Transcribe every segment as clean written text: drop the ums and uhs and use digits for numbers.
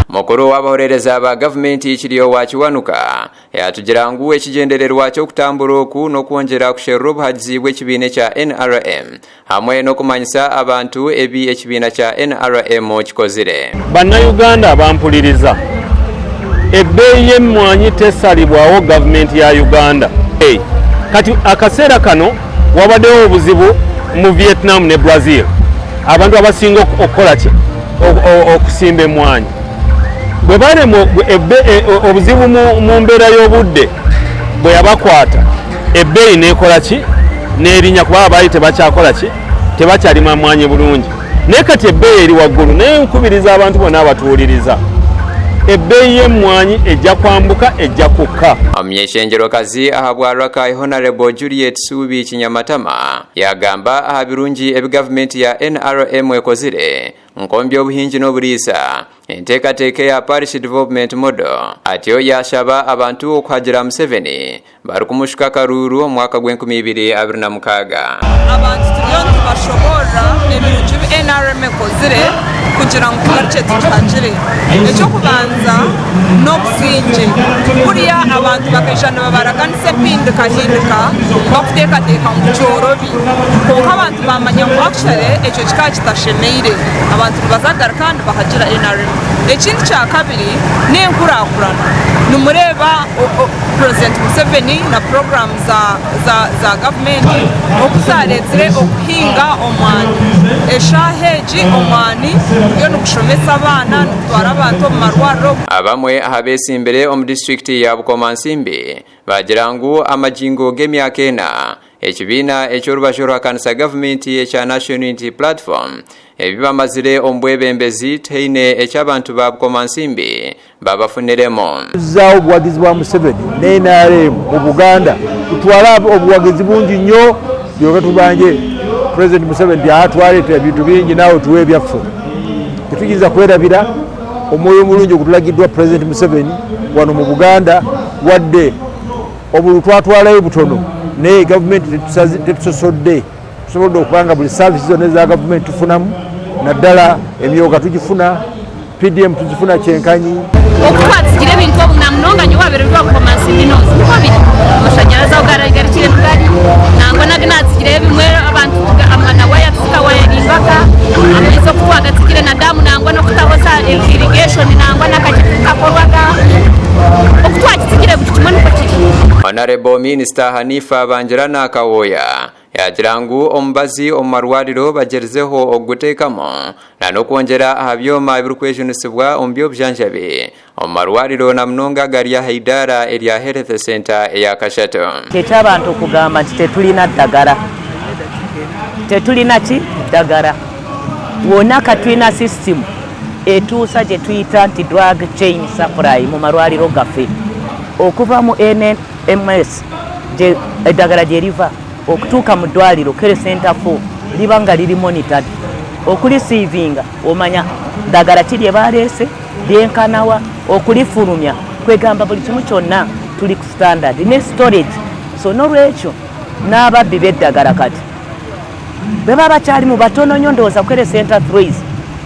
Mukuru w'abahoreereza ba gavumenti Kiryowa Kiwanuka yaatugira ngu ekigyendererwa ky'okutambura oku n'okwongyera kusherura obuhagizi bw'ekibiina ekya NRM hamwe n'okumanyisa abantu ebi ekibiina kya NRM kikozire. Bannayuganda abampuliriza, ebbeeyi y'emmwanyi tesalibwawo gavumenti ya Uganda. Kati akaseera kano wabaddewo obuzibu mu Vietnam ne Brazil, abantu abasinga okukola ki okusimba emmwanyi bwe balemwa e, obuzibu mu mbeera y'obudde bwe yabakwata ebbeeyi nekola ki nerinya kuba baali tebakyakola ki tebakyalima mwanyi bulungi naye kati ebbeeyi eri waggulu naye nkubiriza abantu bonna abatuwuliriza ebbeeyi y'emmwanyi ejja kwambuka ejja kukka. Omuny'eishengyerokazi ahabwa Rakai Honarebo Juliet Suubi Kinyamatama yaagamba aha birungi ebi gavumenti ya NRM ekozire nk'omu by'obuhingi n'oburiisa, enteekateeka eya Parish Development Model atyo yaashaba abantu okuhagira Museveni Barikumushuka akaruuru omu mwaka gw'enkumi ibiri 26. Abantu turiyo nitubashoboorora ebirungi ebi nrm ekozire kugira ngu tugarukye tugihagire. Eky'okubanza n'obusingye. Kuriya abantu bakaija nibabaraganisa empindikahindika bakuteekateeka ngu kyorobi. Kwonka abantu baamanya ngu actually ekyo kikaba kitashemeire. Abantu nibaza kugaruka nibahagira nrm. Ekindi kyakabiri n'enkurakurana. Nimureeba. Purezidenti Museveni na puroguraamu za gavumenti oku zareetsire okuhinga omwani. Eshaaha egi omwani guriyo nigushomesa abaana, nigutwara abantu omu marwariro. Abamwe aha betsimbire omu disiturikiti ya Bukomansimbi baagira ngu amagingo g'emyaka ena Ekibiina eky'orubaju oruhakanisa gavumenti ekya National Unity Platform ebi bamazire omu bwebembezi tihaine eki abantu ba Bukomansimbi babafuniremu. Tuzzaawo obuwagizi bwa Museveni ne nrm mu Buganda tutwale obuwagizi bungi nnyo tulyoke tubanje President Museveni nti aa twaleeta ebintu bingi naawe tuwe ebyaffe. Tetuyinza kwerabira omwoyo omulungi ogutulagiddwa President Museveni wano mu Buganda wadde Obululu twatwalayo butono naye gavumenti tetusosodde tusobodde okuba nga buli saavisi zonna eza gavumenti tufunamu naddala emyoga tugifuna pdm tuzifuna kyenkanyi. Oku twatsigire ebintu obu namunonga nyowe wabeire ori owabukomansimbi nozi nikwo biri amashanyarazi ago garikire nigari nangwa nagu natsigireho ebimwe abantu na waya tizikawayaringaga amaizi oku twagatsigire na damu nangwa nokutaho za irrigation nangwa nakakye tikakorwaga oku twagitsigire buri kimwe nikwo kiri. Honarebo Minisita Hanifa Bangirana Kawooya yaagira ngu omubazi omu marwariro bagyerizeho okuguteekamu na n'okwongyera aha byoma ebirikwejunisibwa omu by'obujanjabi omu marwariro na munonga agari aha idaara erya Health Centre eya Kashatu. Eky'abantu kugamba nti tetulina ddagala, tetulina ki ddagala wona ka tulina system etuusa gye tuyita nti drug chain supply mu malwaliro gaffe okuva mu NMS eddagala gye liva okutuuka mu ddwaliro Health Center 4 liba nga liri monitored okulisiivinga omanya ddagala ki lye baleese lyenkanawa okulifulumya kwegamba buli kimu kyonna tuli ku standard ne storage so nolwekyo n'ababbi b'eddagala kati bwe baba bakyalimu batono nnyo ndowooza ku health center threes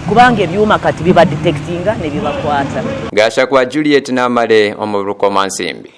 kubanga ebyuma kati biba detectinga ne bibakwata. Gashakwa Juliet Namale omu Bukomansimbi.